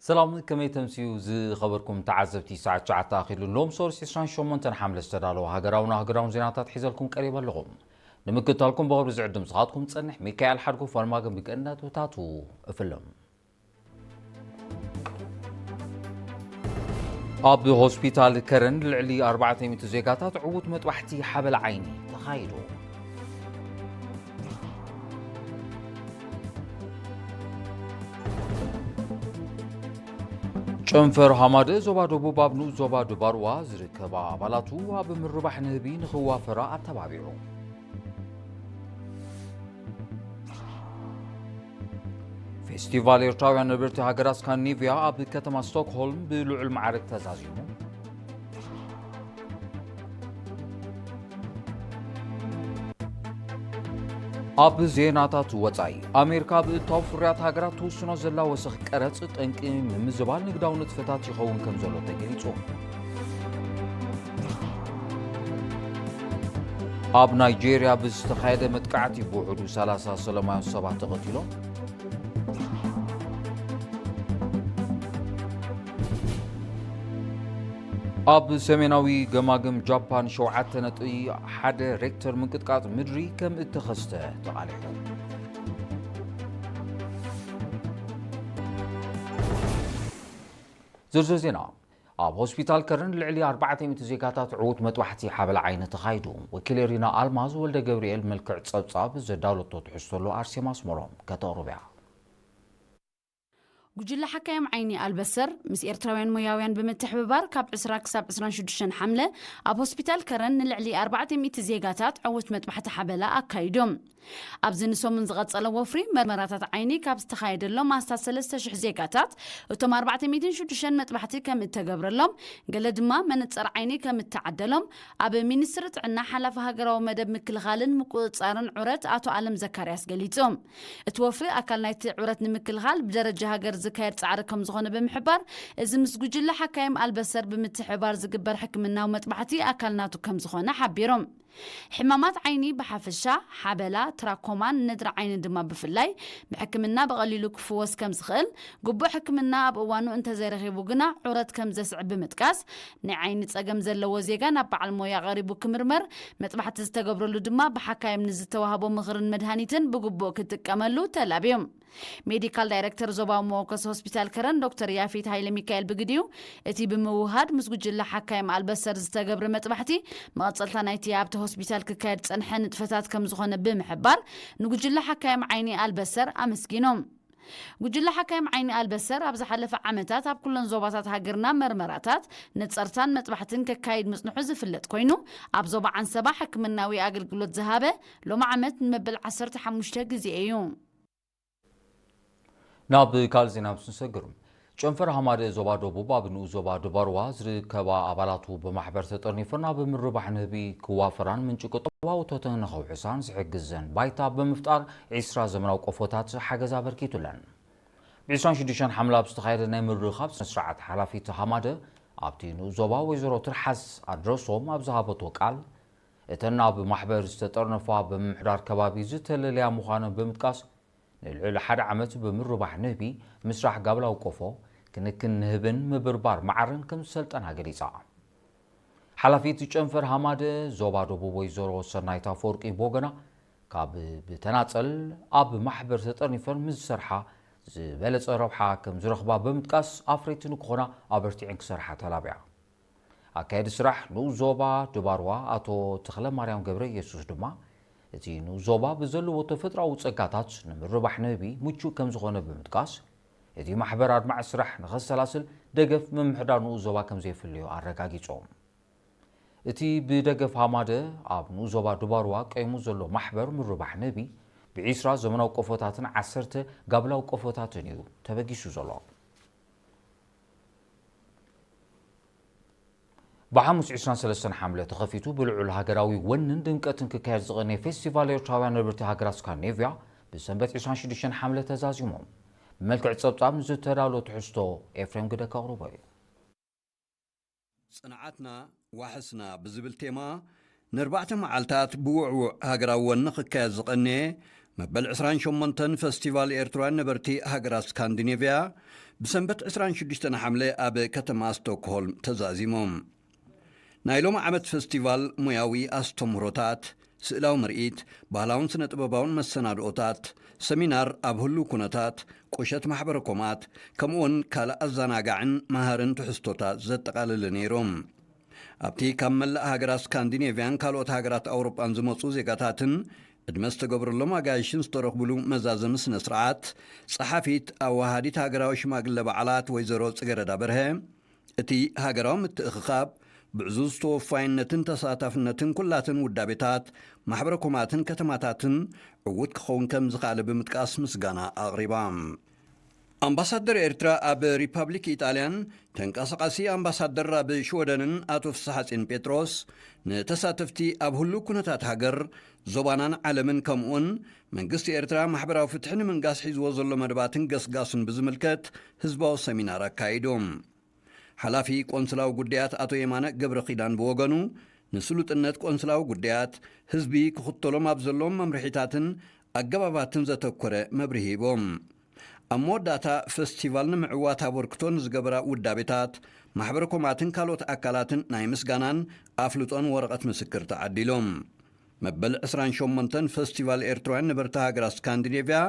ሰላም፣ ከመይ ተምስዩ ዝኸበርኩም ተዓዘብቲ? ሰዓት ትሽዓተ ኣኺሉ። ሎም ሶርስ ዕስራን ሸሞንተን ሓምለ ዝተዳለወ ሃገራውን ኣህጉራውን ዜናታት ሒዘልኩም ቀሪበ ኣለኹ። ንምክትታልኩም ብኽብሪ ዝዕድም ዝኻትኩም ጸንሕ ሚካኤል ሓድጉ ፋርማግን ብቀንዳትታቱ እፍልም። ኣብ ሆስፒታል ከረን ልዕሊ ኣርባዕተ ሚእቲ ዜጋታት ዕዉት መጥባሕቲ ሓበል ዓይኒ ተኻይዱ። ጨንፈር ሃማደ ዞባ ደቡብ ኣብ ንኡስ ዞባ ድባርዋ ዝርከባ ኣባላቱ ኣብ ምርባሕ ንህቢ ንኽዋፈራ ኣተባቢዑ። ፌስቲቫል ኤርትራውያን ነበርቲ ሃገራት ስካንዲኔቭያ ኣብ ከተማ ስቶክሆልም ብልዑል ማዕርግ ተዛዚሙ። ኣብ ዜናታት ወጻኢ፣ ኣሜሪካ ብእታው ፍርያት ሃገራት ትውስኖ ዘላ ወሰኽ ቀረጽ ጠንቂ ንምዝባል ንግዳዊ ንጥፈታት ይኸውን ከም ዘሎ ተገሊጹ። ኣብ ናይጄርያ ብዝተኻየደ መጥቃዕቲ ብውሕዱ ሰላሳ ሰላማውያን ሰባት ተቐቲሎም። ኣብ ሰሜናዊ ገማግም ጃፓን ሸውዓተ ነጥቢ ሓደ ሬክተር ምንቅጥቃጥ ምድሪ ከም እተኸስተ ተቓሊሑ። ዝርዝር ዜና። ኣብ ሆስፒታል ከረን ልዕሊ ኣርባዕተ ሚእቲ ዜጋታት ዕዉት መጥባሕቲ ሓበላ ዓይኒ ተኻይዱ። ወኪል ኤሪና ኣልማዝ ወልደ ገብርኤል መልክዕ ጸብጻብ ዘዳለቶ ትሕዝቶ ኣሎ። ኣርሴማ ኣስመሮም ከተቕርብያ። ጉጅለ ሓካይም ዓይኒ ኣልበሰር ምስ ኤርትራውያን ሞያውያን ብምትሕብባር ካብ ዕስራ ክሳብ ዕስራን ሽዱሽተን ሓምለ ኣብ ሆስፒታል ከረን ንልዕሊ ኣርባዕተ ሚእቲ ዜጋታት ዕዉት መጥባሕቲ ሓበላ ኣካይዶም። ኣብዚ ንሰሙን ዝቐጸለ ወፍሪ መርመራታት ዓይኒ ካብ ዝተኻየደሎም ኣስታት ሰለስተ ሽሕ ዜጋታት፣ እቶም ኣርባዕተ ሚእትን ሽዱሽተን መጥባሕቲ ከም እተገብረሎም፣ ገለ ድማ መነጸር ዓይኒ ከም እተዓደሎም፣ ኣብ ሚኒስትሪ ጥዕና ሓላፊ ሃገራዊ መደብ ምክልኻልን ምቁጽጻርን ዑረት ኣቶ ኣለም ዘካርያስ ገሊጹ። እቲ ወፍሪ ኣካል ናይቲ ዑረት ንምክልኻል ብደረጃ ሃገር ዝካየድ ጻዕሪ ከም ዝኾነ ብምሕባር፣ እዚ ምስ ጉጅለ ሓካይም ኣልበሰር ብምትሕብባር ዝግበር ሕክምናዊ መጥባሕቲ ኣካል ናቱ ከም ዝኾነ ሓቢሮም። ሕማማት ዓይኒ ብሓፈሻ፣ ሓበላ፣ ትራኮማን ነድሪ ዓይኒ ድማ ብፍላይ፣ ብሕክምና ብቐሊሉ ክፍወስ ከም ዝኽእል፣ ግቡእ ሕክምና ኣብ እዋኑ እንተዘይረኺቡ ግና ዑረት ከም ዘስዕብ ብምጥቃስ፣ ናይ ዓይኒ ጸገም ዘለዎ ዜጋ ናብ በዓል ሞያ ቀሪቡ ክምርመር፣ መጥባሕቲ ዝተገብረሉ ድማ ብሓካይም ንዝተዋህቦ ምኽርን መድሃኒትን ብግቡእ ክጥቀመሉ ተላብዮም። ሜዲካል ዳይሬክተር ዞባዊ መወከሲ ሆስፒታል ከረን ዶክተር ያፌት ሃይለ ሚካኤል ብግዲኡ፣ እቲ ብምውሃድ ምስ ጉጅለ ሓካይም ኣልበሰር ዝተገብረ መጥባሕቲ መቐጸልታ ናይቲ ኣብቲ ሆስፒታል ክካየድ ዝጸንሐ ንጥፈታት ከም ዝኾነ ብምሕባር፣ ንጉጅለ ሓካይም ዓይኒ ኣልበሰር ኣመስጊኖም። ጉጅለ ሓካይም ዓይኒ ኣልበሰር ኣብ ዝሓለፈ ዓመታት ኣብ ኩለን ዞባታት ሃገርና መርመራታት፣ ነጸርታን መጥባሕትን ከካይድ ምጽንሑ ዝፍለጥ ኮይኑ፣ ኣብ ዞባ ዓንሰባ ሕክምናዊ ኣገልግሎት ዝሃበ ሎሚ ዓመት ንመበል ዓሰርተ ሓሙሽተ ግዜ እዩ። ናብ ካልእ ዜና ምስ ንሰግር፣ ጨንፈር ሃማደ ዞባ ደቡብ ኣብ ንኡስ ዞባ ድባርዋ ዝርከባ ኣባላቱ ብማሕበር ተጠርኒፈን ኣብ ምርባሕ ንህቢ ክዋፈራን ምንጪ ቁጠባዊ እቶተን ንኸውሕሳን ዝሕግዘን ባይታ ብምፍጣር ዒስራ ዘመናዊ ቆፎታት ሓገዝ ኣበርኪቱለን። ብ ዒስራን ሽዱሽተን ሓምለ ኣብ ዝተኻየደ ናይ ምርኻብ ስነ ስርዓት፣ ሓላፊት ሃማደ ኣብቲ ንኡስ ዞባ ወይዘሮ ትርሓስ ኣድረሶም ኣብ ዝሃበቶ ቃል፣ እተን ኣብ ማሕበር ዝተጠርነፋ ብምምሕዳር ከባቢ ዝተለለያ ምዃነን ብምጥቃስ፣ ንልዕሊ ሓደ ዓመት ብምርባሕ ንህቢ፣ ምስራሕ ጋብላዊ ቆፎ፣ ክንክን ንህብን ምብርባር መዓርን ከም ዝሰልጠና ገሊጻ። ሓላፊት ጨንፈር ሃማደ ዞባ ደቡብ ወይዘሮ ሰናይት ኣፈወርቂ ብወገና፣ ካብ ብተናጸል ኣብ ማሕበር ተጠርኒፈን ምስ ዝሰርሓ ዝበለጸ ረብሓ ከም ዝረኽባ ብምጥቃስ፣ ኣፍረይቲ ንክኾና ኣበርቲዐን ክሰርሓ ተላቢዓ። ኣካየዲ ስራሕ ንኡስ ዞባ ድባርዋ ኣቶ ተኽለማርያም ገብረ ኢየሱስ ድማ፣ እቲ ንኡስ ዞባ ብዘለዎ ተፈጥሮኣዊ ጸጋታት ንምርባሕ ንህቢ ምቹእ ከም ዝኾነ ብምጥቃስ፣ እቲ ማሕበር ኣድማዒ ስራሕ ንኸሰላስል ደገፍ ምምሕዳር ንኡስ ዞባ ከም ዘየፍልዮ ኣረጋጊጾም። እቲ ብደገፍ ሃማደ ኣብ ንኡስ ዞባ ድባርዋ ቀይሙ ዘሎ ማሕበር ምርባሕ ንህቢ፣ ብዒስራ ዘመናዊ ቆፎታትን ዓሰርተ ጋብላዊ ቆፎታትን እዩ ተበጊሱ ዘሎ። ብሓሙስ ዒስራን ሰለስተን ሓምለ ተኸፊቱ ብልዑል ሃገራዊ ወንን ድምቀትን ክካየድ ዝቐነየ ፌስቲቫል ኤርትራውያን ነበርቲ ሃገራት ስካንዲኔቭያ ብሰንበት ዒስራን ሽዱሽተን ሓምለ ተዛዚሙ። ብመልክዕ ጸብጻብ ንዝተዳሎ ትሕዝቶ ኤፍሬም ግደ ከቕርቦ እዩ። ጽንዓትና ዋሕስና ብዝብል ቴማ፣ ንኣርባዕተ መዓልታት ብውዕዉዕ ሃገራዊ ወኒ ክካየድ ዝቐነየ መበል ዕስራን ሸሞንተን ፈስቲቫል ኤርትራውያን ነበርቲ ሃገራት ስካንዲኔቭያ ብሰንበት ዕስራን ሽዱሽተን ሓምለ ኣብ ከተማ ስቶክሆልም ተዛዚሞም። ናይ ሎሚ ዓመት ፈስቲቫል ሞያዊ ኣስተምህሮታት፣ ስእላዊ ምርኢት፣ ባህላውን ስነ ጥበባውን መሰናድኦታት፣ ሰሚናር ኣብ ህሉው ኩነታት፣ ቁሸት ማሕበረ ኮማት፣ ከምኡውን ካልእ ኣዘናጋዕን መሃርን ትሕዝቶታት ዘጠቓለለ ነይሩ። ኣብቲ ካብ መላእ ሃገራት ስካንዲኔቭያን ካልኦት ሃገራት ኣውሮጳን ዝመጹ ዜጋታትን ዕድመ ዝተገብረሎም ኣጋይሽን ዝተረኽብሉ መዛዘሚ ስነ ስርዓት፣ ጸሓፊት ኣወሃዲት ሃገራዊ ሽማግለ በዓላት ወይዘሮ ጽገረዳ በርሀ፣ እቲ ሃገራዊ ምትእኽኻብ ብዕዙዝ ተወፋይነትን ተሳታፍነትን ኩላትን ውዳቤታት፣ ማሕበረ ኮማትን ከተማታትን ዕዉት ክኸውን ከም ዝኸኣለ ብምጥቃስ ምስጋና ኣቕሪባ። ኣምባሳደር ኤርትራ ኣብ ሪፓብሊክ ኢጣልያን ተንቀሳቓሲ ኣምባሳደር ኣብ ሽወደንን ኣቶ ፍስሓጼን ጴጥሮስ፣ ንተሳተፍቲ ኣብ ህሉው ኩነታት ሃገር፣ ዞባናን ዓለምን፣ ከምኡውን መንግስቲ ኤርትራ ማሕበራዊ ፍትሒ ንምንጋስ ሒዝዎ ዘሎ መደባትን ገስጋሱን ብዝምልከት ህዝባዊ ሰሚናር ኣካይዶም። ሓላፊ ቆንስላዊ ጉዳያት ኣቶ የማነ ገብረ ኪዳን ብወገኑ፣ ንስሉጥነት ቆንስላዊ ጉዳያት፣ ህዝቢ ክኽተሎም ኣብ ዘለዎም መምርሒታትን ኣገባባትን ዘተኮረ መብርሂ ሂቦም። ኣብ መወዳእታ፣ ፈስቲቫል ንምዕዋት ኣበርክቶ ንዝገበራ ውዳቤታት፣ ማሕበረ ኮማትን ካልኦት ኣካላትን ናይ ምስጋናን ኣፍልጦን ወረቐት ምስክር ተዓዲሎም። መበል ዕስራን ሸሞንተን ፈስቲቫል ኤርትራውያን ነበርቲ ሃገራት ስካንዲኔቭያ፣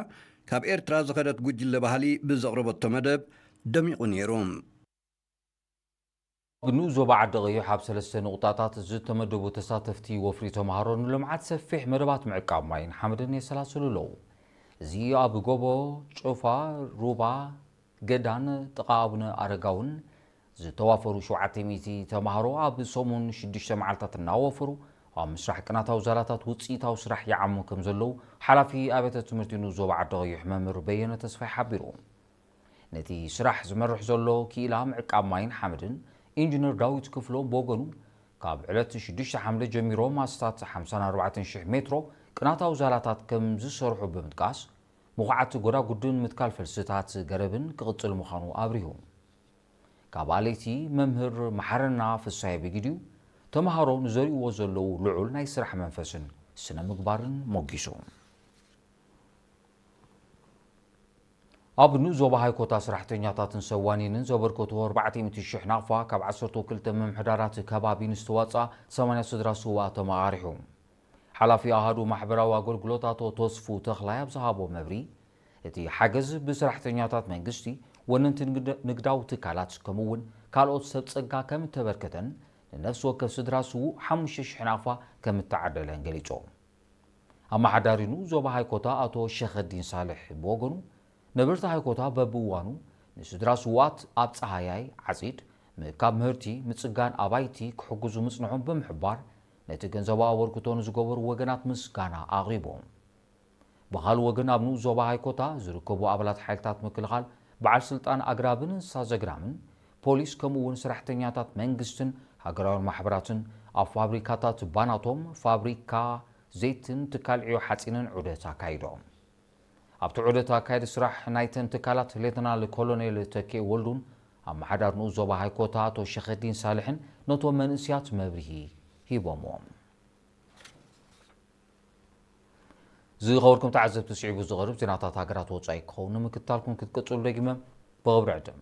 ካብ ኤርትራ ዝኸደት ጉጅለ ባህሊ ብዘቕረበቶ መደብ ደሚቑ ነይሩ። ኣብ ንኡስ ዞባ ዓዲ ቀይሕ ኣብ ሰለስተ ንቑጣታት ዝተመደቡ ተሳተፍቲ ወፍሪ ተምሃሮ ንልምዓት ሰፊሕ መደባት ምዕቃብ ማይን ሓመድን የሰላስሉ ኣለዉ። እዚ ኣብ ጎቦ፣ ጭፋ፣ ሩባ፣ ገዳን ጥቓ ኣቡነ ኣረጋውን ዝተዋፈሩ ሸውዓተ ሚእቲ ተምሃሮ ኣብ ሰሙን ሽዱሽተ መዓልታት እናወፈሩ ኣብ ምስራሕ ቅናታዊ ዛላታት ውፅኢታዊ ስራሕ ይዓሙ ከም ዘለዉ ሓላፊ ኣብያተ ትምህርቲ ንኡስ ዞባ ዓዲ ቀይሕ መምህር በየነ ተስፋይ ሓቢሩ። ነቲ ስራሕ ዝመርሕ ዘሎ ክኢላ ምዕቃብ ማይን ሓመድን ኢንጂነር ዳዊት ክፍሎም ብወገኑ፣ ካብ ዕለት ሽዱሽተ ሓምለ ጀሚሮም ኣስታት ሓምሳን ኣርባዕተን ሽሕ ሜትሮ ቅናታዊ ዛላታት ከም ዝሰርሑ ብምጥቃስ፣ ምኹዓት ጎዳጉድን ምትካል ፈልስታት ገረብን ክቕጽል ምዃኑ ኣብሪሁ። ካብ ኣለይቲ መምህር መሓረና ፍሳየ ብጊዲኡ፣ ተምሃሮ ንዘርእዎ ዘለዉ ልዑል ናይ ስራሕ መንፈስን ስነ ምግባርን ሞጊሱ። ኣብ ንኡስ ዞባ ሃይኮታ፣ ሰራሕተኛታትን ሰብ ዋኒንን ዘበርከትዎ ኣርባዕተ ሚእቲ ሽሕ ናቕፋ ካብ ዓሰርተ ክልተ ምምሕዳራት ከባቢ ንዝተዋፅኣ ሰማንያ ስድራ ስውኣት ተመቓሪሑ። ሓላፊ ኣሃዱ ማሕበራዊ ኣገልግሎት ኣቶ ተስፉ ተኽላይ ኣብ ዝሃቦ መብሪ፣ እቲ ሓገዝ ብሰራሕተኛታት መንግስቲ፣ ወነንቲ ንግድ-፣ ንግዳዊ ትካላት ከምኡ እውን ካልኦት ሰብ ጸጋ ከም እተበርከተን ንነፍሲ ወከፍ ስድራ ስዉእ ሓሙሽተ ሽሕ ናቕፋ ከም እተዓደለን ገሊጹ። ኣመሓዳሪ ንኡስ ዞባ ሃይኮታ ኣቶ ሸኸዲን ሳልሕ ብወገኑ፣ ነበርቲ ሃይኮታ በብእዋኑ ንስድራ ስዉኣት ኣብ ጸሃያይ ዓጺድ፣ ምእካብ ምህርቲ፣ ምጽጋን ኣባይቲ ክሕግዙ ምጽንሖም ብምሕባር፣ ነቲ ገንዘባዊ ኣበርክቶ ንዝገበሩ ወገናት ምስጋና ኣቕሪቦም። ብኻልእ ወገን፣ ኣብ ንኡስ ዞባ ሃይኮታ ዝርከቡ ኣባላት ሓይልታት ምክልኻል፣ በዓል ስልጣን ኣግራብን እንስሳ ዘግራምን፣ ፖሊስ፣ ከምኡ እውን ሰራሕተኛታት መንግስትን ሃገራውያን ማሕበራትን ኣብ ፋብሪካታት ባናቶም፣ ፋብሪካ ዘይትን ትካል ዕዮ ሓፂንን ዑደት ኣካይዶም። ኣብቲ ዑደት ኣካየዲ ስራሕ ናይተን ትካላት ሌተናል ኮሎኔል ተኬ ወልዱን ኣመሓዳሪ ንኡስ ዞባ ሃይኮታ ኣቶ ሸኸዲን ሳልሕን ነቶም መንእስያት መብርሂ ሂቦምዎም። ዝኸበርኩም ተዓዘብቲ፣ ስዒቡ ዝቐርብ ዜናታት ሃገራት ወጻኢ ክኸውን ንምክትታልኩም ክትቅጽሉ ደጊመ ብኽብሪ ዕድም።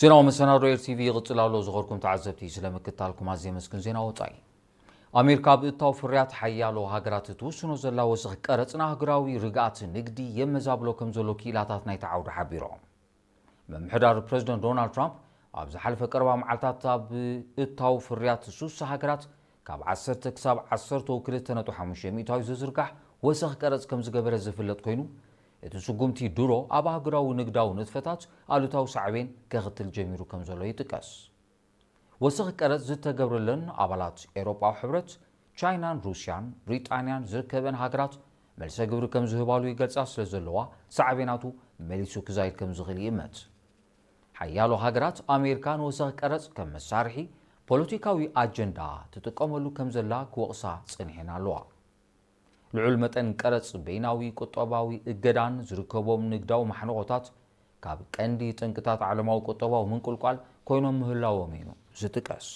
ዜናዊ መሰናዶ ኤር ቲ ቪ ይቕጽል ኣሎ። ዝኸበርኩም ተዓዘብቲ፣ ስለ ምክትታልኩም ኣዝየ የመስግን። ዜና ወጻኢ። ኣሜሪካ ኣብ እታው ፍርያት ሓያሎ ሃገራት እትውስኖ ዘላ ወሰኽ ቀረጽ ንኣህጉራዊ ርግኣት ንግዲ የመዛብሎ ከም ዘሎ ክኢላታት ናይቲ ዓውዲ ሓቢሮም። ምምሕዳር ፕረዚደንት ዶናልድ ትራምፕ ኣብ ዝሓለፈ ቀረባ መዓልታት ኣብ እታው ፍርያት ሱሳ ሃገራት ካብ ዓሰርተ ክሳብ ዓሰርተ ክልተ ነጥቢ ሓሙሽተ ሚእታዊ ዝዝርጋሕ ወሰኽ ቀረጽ ከም ዝገበረ ዝፍለጥ ኮይኑ፣ እቲ ስጉምቲ ድሮ ኣብ ኣህጉራዊ ንግዳዊ ንጥፈታት ኣሉታዊ ሳዕቤን ከኽትል ጀሚሩ ከም ዘሎ ይጥቀስ። ወሰኽ ቀረጽ ዝተገብረለን ኣባላት ኤውሮጳዊ ሕብረት፣ ቻይናን ሩስያን ብሪጣንያን ዝርከበን ሃገራት መልሰ ግብሪ ከም ዝህባሉ ይገልጻ ስለ ዘለዋ፣ ሳዕቤናቱ መሊሱ ክዛይድ ከም ዝኽእል ይእመት። ሓያሎ ሃገራት፣ ኣሜሪካ ንወሰኽ ቀረጽ ከም መሳርሒ ፖለቲካዊ ኣጀንዳ ትጥቀመሉ ከም ዘላ ክወቕሳ ጸኒሐን ኣለዋ። ልዑል መጠን ቀረጽ፣ በይናዊ ቁጠባዊ እገዳን ዝርከቦም ንግዳዊ ማሕንቖታት ካብ ቀንዲ ጠንቅታት ዓለማዊ ቁጠባዊ ምንቁልቋል ኮይኖም ምህላዎም እዩ ዝጥቀስ።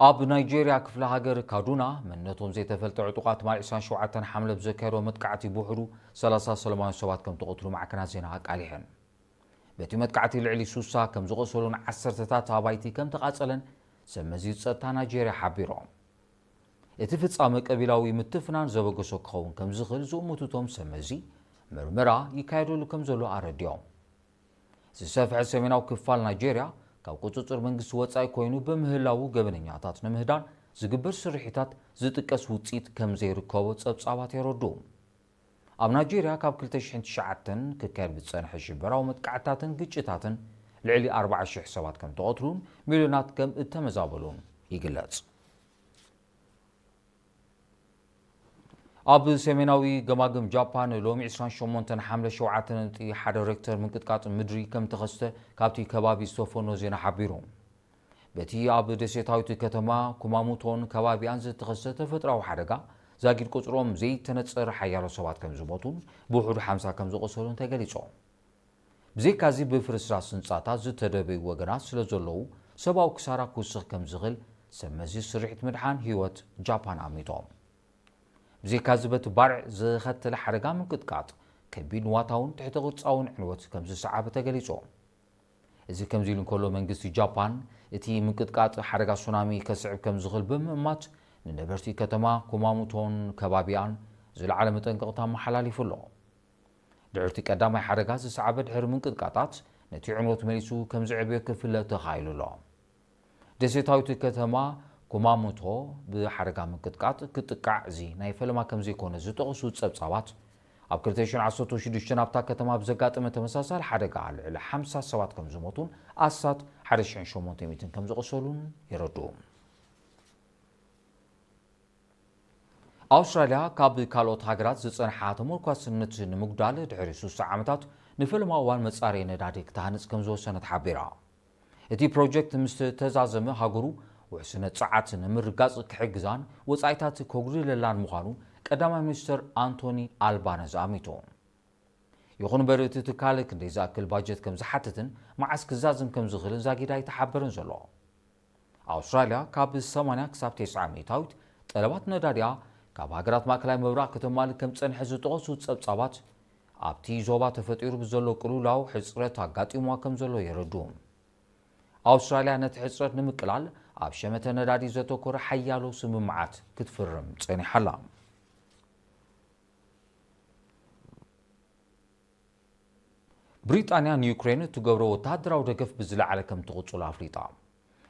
ኣብ ናይጄርያ ክፍለ ሃገር ካዱና መንነቶም ዘይተፈልጠ ዕጡቓት ትማሊ ዕስራን ሸውዓተን ሓምለ ብዘካየዶ መጥቃዕቲ ብውሕዱ ሰላሳ ሰላማውያን ሰባት ከም ተቐትሉ ማዕከናት ዜና ኣቃሊሐን። በቲ መጥቃዕቲ ልዕሊ ሱሳ ከም ዝቖሰሉን ዓሰርተታት ኣባይቲ ከም ተቓጸለን ሰብ መዚ ጸጥታ ናይጄርያ ሓቢሮም። እቲ ፍጻመ ቀቢላዊ ምትፍናን ዘበገሶ ክኸውን ከም ዝኽእል ዝእምቱ እቶም ሰብ መዚ፣ ምርመራ ይካየደሉ ከም ዘሎ ኣረዲኦም። ዝሰፍሐ ሰሜናዊ ክፋል ናይጄርያ ካብ ቁጽጽር መንግስቲ ወጻኢ ኮይኑ ብምህላዉ፣ ገበነኛታት ንምህዳን ዝግበር ስርሒታት ዝጥቀስ ውጽኢት ከም ዘይርከቦ ጸብጻባት የረድኡ። ኣብ ናይጄርያ ካብ ክልተ ሽሕን ትሽዓተን ክካየድ ብዝጸንሐ ሽበራዊ መጥቃዕትታትን ግጭታትን ልዕሊ ኣርባዓ ሽሕ ሰባት ከም ተቐትሉን ሚልዮናት ከም እተመዛበሉን ይግለጽ። ኣብ ሰሜናዊ ገማግም ጃፓን ሎሚ ዕስራን ሸሞንተን ሓምለ ሸውዓተ ነጥቢ ሓደ ሬክተር ምንቅጥቃጥ ምድሪ ከም ተኸስተ ካብቲ ከባቢ ዝተፈኖ ዜና ሓቢሩ። በቲ ኣብ ደሴታዊት ከተማ ኩማሙቶን ከባቢኣን ዝተኸስተ ተፈጥሮኣዊ ሓደጋ፣ ዛጊድ ቁጽሮም ዘይተነጸረ ሓያሎ ሰባት ከም ዝሞቱን ብውሕዱ ሓምሳ ከም ዝቖሰሉን ተገሊጹ። ብዘይካዚ ብፍርስራስ ህንጻታት ዝተደበዩ ወገናት ስለ ዘለዉ፣ ሰብኣዊ ክሳራ ክውስኽ ከም ዝኽእል ሰብ መዚ ስርሒት ምድሓን ህይወት ጃፓን ኣሚቶም። ብዘይካዚ በቲ ባርዕ ዘኸተለ ሓደጋ ምንቅጥቃጥ ከቢድ ንዋታውን ትሕተ ቅርጻውን ዕንወት ከም ዝሰዓበ ተገሊጹ። እዚ ከምዚ ኢሉ እንከሎ፣ መንግስቲ ጃፓን እቲ ምንቅጥቃጥ ሓደጋ ሱናሚ ከስዕብ ከም ዝኽእል ብምእማት፣ ንነበርቲ ከተማ ኩማሙቶን ከባቢኣን ዝለዓለ መጠንቀቕታ ኣመሓላሊፉ ኣሎ። ድሕርቲ ቀዳማይ ሓደጋ ዝሰዓበ ድሕሪ ምንቅጥቃጣት፣ ነቲ ዕንወት መሊሱ ከም ዝዕብዮ ክፍለጥ ተኻኢሉ ኣሎ። ደሴታዊት ከተማ ኩማሙቶ ብሓደጋ ምንቅጥቃጥ ክትጥቃዕ እዚ ናይ ፈለማ ከም ዘይኮነ ዝጠቕሱ ጸብጻባት፣ ኣብ ክልተ ሽሕን ዓሰርተ ሽዱሽተን ኣብታ ከተማ ብዘጋጠመ ተመሳሳሊ ሓደጋ ልዕሊ ሓምሳ ሰባት ከም ዝሞቱን ኣስታት ሓደ ሽሕን ሸሞንተ ሚእትን ከም ዝቖሰሉን የረድኡ። ኣውስትራልያ ካብ ካልኦት ሃገራት ዝጸንሓ ተመርኳስነት ንምጉዳል ድሕሪ ሱሳ ዓመታት ንፈለማ እዋን መጻረዪ ነዳዲ ክትሃንጽ ከም ዝወሰነት ሓቢራ። እቲ ፕሮጀክት ምስ ተዛዘመ፣ ሃገሩ ውሕስነት ጸዓት ንምርጋጽ ክሕግዛን ወጻኢታት ከጉድለላን ምዃኑ ቀዳማይ ሚኒስተር ኣንቶኒ ኣልባነዝ ኣሚቱ። ይኹን እምበር፣ እቲ ትካል ክንደይ ዝኣክል ባጀት ከም ዝሓትትን መዓስ ክዛዝም ከም ዝኽእልን ዛጊድ ኣይተሓበረን ዘሎ። ኣውስትራልያ ካብ ሰማንያ ክሳብ ተስዓ ሚእታዊት ጠለባት ነዳዲኣ ካብ ሃገራት ማእከላይ ምብራቕ ከተማልእ ከም ዝጸንሐት ዝጠቐሱ ጸብጻባት፣ ኣብቲ ዞባ ተፈጢሩ ብዘሎ ቅልውላው ሕጽረት ኣጋጢምዋ ከም ዘሎ የረድኡ። ኣውስትራልያ ነቲ ሕጽረት ንምቅላል ኣብ ሸመተ ነዳዲ ዘተኮረ ሓያሎ ስምምዓት ክትፍርም ጸኒሓ ኣላ። ብሪጣንያ ንዩክሬን እትገብሮ ወተሃደራዊ ደገፍ ብዝለዓለ ከም ትቕጽሎ ኣፍሊጣ።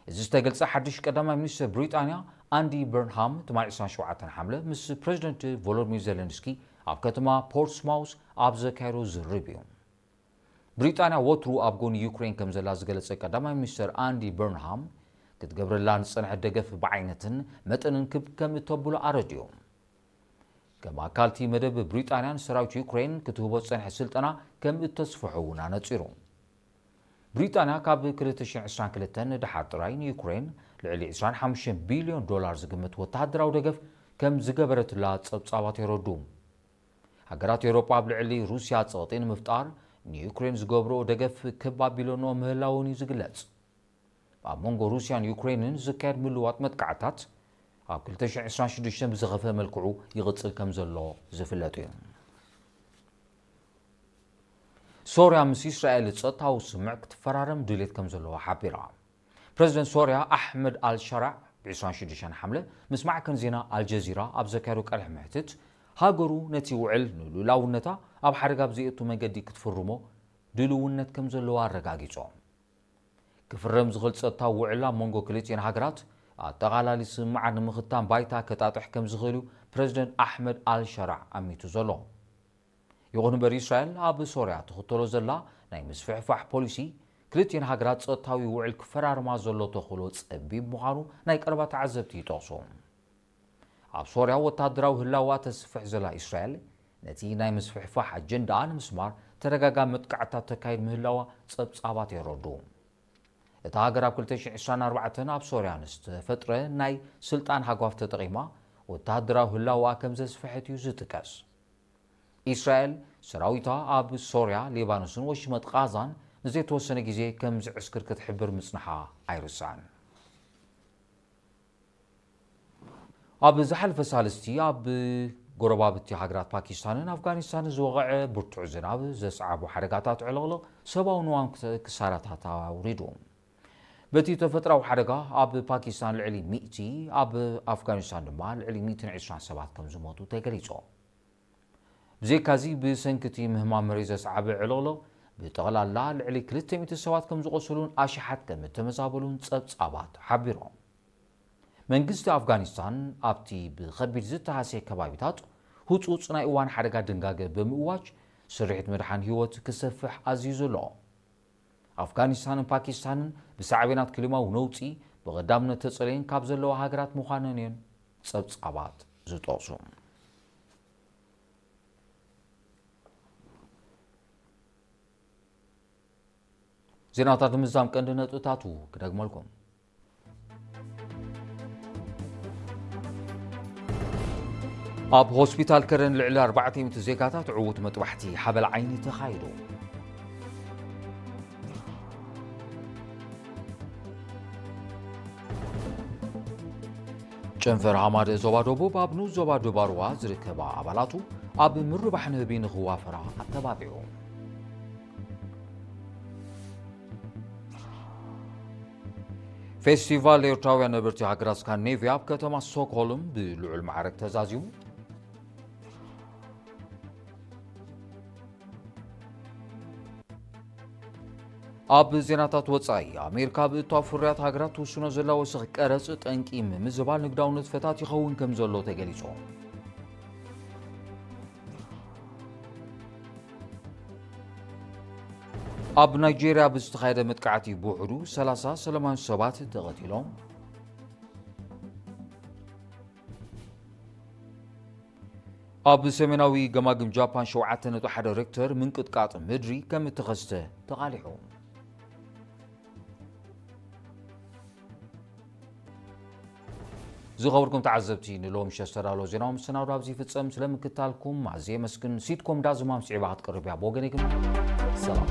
እዚ ዝተገልጸ ሓድሽ ቀዳማይ ሚኒስትር ብሪጣንያ ኣንዲ በርንሃም ትማሊ ዕስራን ሸውዓተን ሓምለ ምስ ፕረዚደንት ቮሎዲሚር ዜለንስኪ ኣብ ከተማ ፖርትስማውስ ኣብ ዘካየዶ ዝርርብ እዩ። ብሪጣንያ ወትሩ ኣብ ጎኒ ዩክሬን ከም ዘላ ዝገለጸ ቀዳማይ ሚኒስትር ኣንዲ በርንሃም፣ ክትገብረላ ዝጸንሐት ደገፍ ብዓይነትን መጠንን ክብ ከም እተብሎ ኣረዲኡ። ከም ኣካልቲ መደብ ብሪጣንያ ንሰራዊት ዩክሬን ክትህቦ ዝጸንሐ ስልጠና ከም እተስፍሖ እውን ኣነጺሩ። ብሪጣንያ ካብ ክልተ ሽሕን ዕስራን ክልተን ንደሓር ጥራይ ንዩክሬን ልዕሊ ዕስራን ሓሙሽተን ቢልዮን ዶላር ዝግመት ወተሃደራዊ ደገፍ ከም ዝገበረትላ ጸብጻባት የረድኡ። ሃገራት ኤውሮጳ ኣብ ልዕሊ ሩስያ ጸቕጢ ንምፍጣር ንዩክሬን ዝገብርኦ ደገፍ ክብ ኣቢለንኦ ምህላወን እዩ ዝግለጽ። ኣብ መንጎ ሩስያን ዩክሬንን ዝካየድ ምልዋጥ መጥቃዕታት ኣብ ክልተ ሽሕን ዕስራን ሽዱሽተን ብዝኸፍአ መልክዑ ይቕጽል ከም ዘሎ ዝፍለጥ እዩ። ሶርያ ምስ እስራኤል ጸጥታዊ ስምምዕ ክትፈራረም ድሌት ከም ዘለዋ ሓቢራ። ፕረዚደንት ሶርያ ኣሕመድ ኣልሻራዕ ብ ዕስራን ሽዱሽተን ሓምለ ምስ ማዕከን ዜና ኣልጀዚራ ኣብ ዘካየዶ ቃለ መሕትት፣ ሃገሩ ነቲ ውዕል ንልኡላውነታ ኣብ ሓደጋ ብዘየእቱ መንገዲ ክትፍርሞ ድልውነት ከም ዘለዋ ኣረጋጊጾም። ክፍረም ዝኽእል ጸጥታዊ ውዕል ኣብ መንጎ ክልቲኤን ሃገራት ኣጠቓላሊ ስምምዓት ንምኽታም ባይታ ከጣጥሕ ከም ዝኽእል እዩ ፕረዚደንት ኣሕመድ ኣልሻራዕ ኣሚቱ ዘሎ። ይኹን እምበር፣ እስራኤል ኣብ ሶርያ ትኽተሎ ዘላ ናይ ምስፍሕፋሕ ፖሊሲ፣ ክልቲኤን ሃገራት ጸጥታዊ ውዕል ክፈራርማ ዘሎ ተኽእሎ ጸቢብ ምዃኑ ናይ ቀረባ ተዓዘብቲ ይጠቕሱ። ኣብ ሶርያ ወተሃደራዊ ህላወኣ ተስፍሕ ዘላ እስራኤል፣ ነቲ ናይ ምስፍሕፋሕ ኣጀንዳኣ ንምስማር ተደጋጋሚ መጥቃዕትታት ተካይድ ምህላዋ ጸብጻባት የረድኡ። እታ ሃገር ኣብ ክልተ ሽሕን ዕስራን ኣርባዕተን ኣብ ሶርያ ንዝተፈጥረ ናይ ስልጣን ሃጓፍ ተጠቒማ ወተሃደራዊ ህላወኣ ከም ዘስፍሐት እዩ ዝጥቀስ። እስራኤል ሰራዊታ ኣብ ሶርያ፣ ሊባኖስን ወሽመጥ ቃዛን ንዘይተወሰነ ግዜ ከም ዝዕስክር ክትሕብር ምጽንሓ ኣይርሳዕን። ኣብ ዝሓለፈ ሳልስቲ ኣብ ጎረባብቲ ሃገራት ፓኪስታንን ኣፍጋኒስታንን ዝወቕዐ ብርቱዕ ዝናብ ዘስዓቦ ሓደጋታት ዕልቕልቕ ሰብኣዊ ንዋን ክሳራታት ኣውሪዱ። በቲ ተፈጥራዊ ሓደጋ ኣብ ፓኪስታን ልዕሊ ሚእቲ፣ ኣብ ኣፍጋኒስታን ድማ ልዕሊ ሚእትን ዕስራን ሰባት ከም ዝሞቱ ተገሊጹ። ብዘይካዚ ብሰንኪ እቲ ምህማም መሬት ዘስዓበ ዕልቕልቕ ብጠቕላላ ልዕሊ ክልተ ሚእቲ ሰባት ከም ዝቖሰሉን ኣሽሓት ከም እተመዛበሉን ጸብጻባት ሓቢሮም። መንግስቲ ኣፍጋኒስታን ኣብቲ ብኸቢድ ዝተሃስየ ከባቢታት ህጹጽ ናይ እዋን ሓደጋ ድንጋገ ብምእዋጅ ስርሒት ምድሓን ህይወት ክሰፍሕ ኣዚዙ ኣሎ። ኣፍጋኒስታንን ፓኪስታንን ብሳዕቤናት ክሊማዊ ነውጺ ብቐዳምነት ተጸለየን ካብ ዘለዋ ሃገራት ምዃነን እየን ጸብጻባት ዝጠቕሱ። ዜናታት ንምዝዛም ቀንዲ ነጥብታቱ ክደግመልኩም። ኣብ ሆስፒታል ከረን ልዕሊ ኣርባዕተ ሚእቲ ዜጋታት ዕዉት መጥባሕቲ ሓበል ዓይኒ ተኻይዱ። ጨንፈር ሃማደ ዞባ ደቡብ ኣብ ንኡስ ዞባ ድባርዋ ዝርከባ ኣባላቱ ኣብ ምርባሕ ንህቢ ንኽዋፈራ ኣተባቢዑ። ፌስቲቫል ኤርትራውያን ነበርቲ ሃገራት ስካንዲኔቭያ ኣብ ከተማ ስቶክሆልም ብልዑል ማዕረግ ተዛዚሙ። ኣብ ዜናታት ወጻኢ፣ ኣሜሪካ ብእታው ፍርያት ሃገራት ትውስኖ ዘላ ወሰኽ ቀረጽ ጠንቂ ምምዝባል ንግዳዊ ንጥፈታት ይኸውን ከም ዘሎ ተገሊጹ። ኣብ ናይጄርያ ብዝተኻየደ መጥቃዕቲ ብውሕዱ ሰላሳ ሰላማውያን ሰባት ተቐቲሎም። ኣብ ሰሜናዊ ገማግም ጃፓን ሸውዓተ ነጥቢ ሓደ ሬክተር ምንቅጥቃጥ ምድሪ ከም እተኸስተ ተቓሊሑ። ዝኸበርኩም ተዓዘብቲ፣ ንሎሚ ምሸት ዝተዳለወ ዜናዊ መሰናዶ ኣብዚ ይፍጸም። ስለ ምክታልኩም ኣዝየ የመስግን። ሲትኮም ዳዝማም ስዒባ ክትቀርብ እያ። ብወገነይ ግን ሰላም።